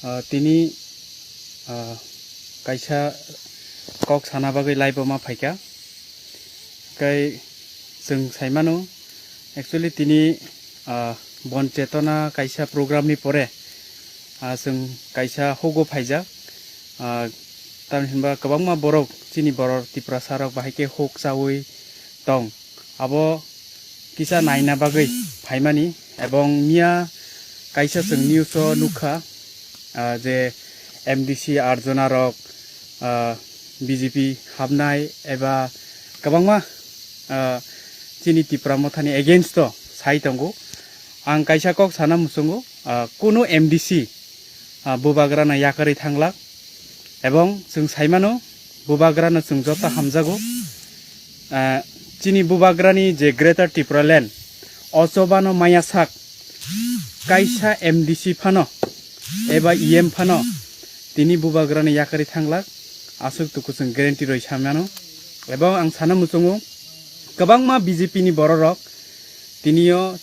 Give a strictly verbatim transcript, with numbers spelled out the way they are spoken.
Ah, tini, ah, kaisa kok sana bagwi live-o ma phaikha. Kai chwng saimano, actually tini, ah, Bon Chetona kaisa program ni pore, ah, chwng kaisa hugo phaijak. Ah, tamni hinba kwbangma borok chini borok Tiprasa rok bahai khe huk chawi tong. Abo kisa naina bagwi phaimani, ebong miya kaisa chwng news o nukha, ah, je M D C arjona rok, ah, B J P habnai eba kwbangma, ah, chini Tipra Mothani against o sai tongo. Ang kaisa kok sana muchungo, ah, kunu M D C, ah, bubagrano yakarwi thanglak, ebong chwng saimano bubagrano chwng joto hamjago. Ah, chini bubagrani je Greater Tipraland, o chobano maya sak kaisa M D C phano eba E M phano tini bubagrani yakarwi thanglak, aswk tuku chwng guarantee rwi samano. Ebong ang sana muchungo, kwbangma B J P ni bororok tinio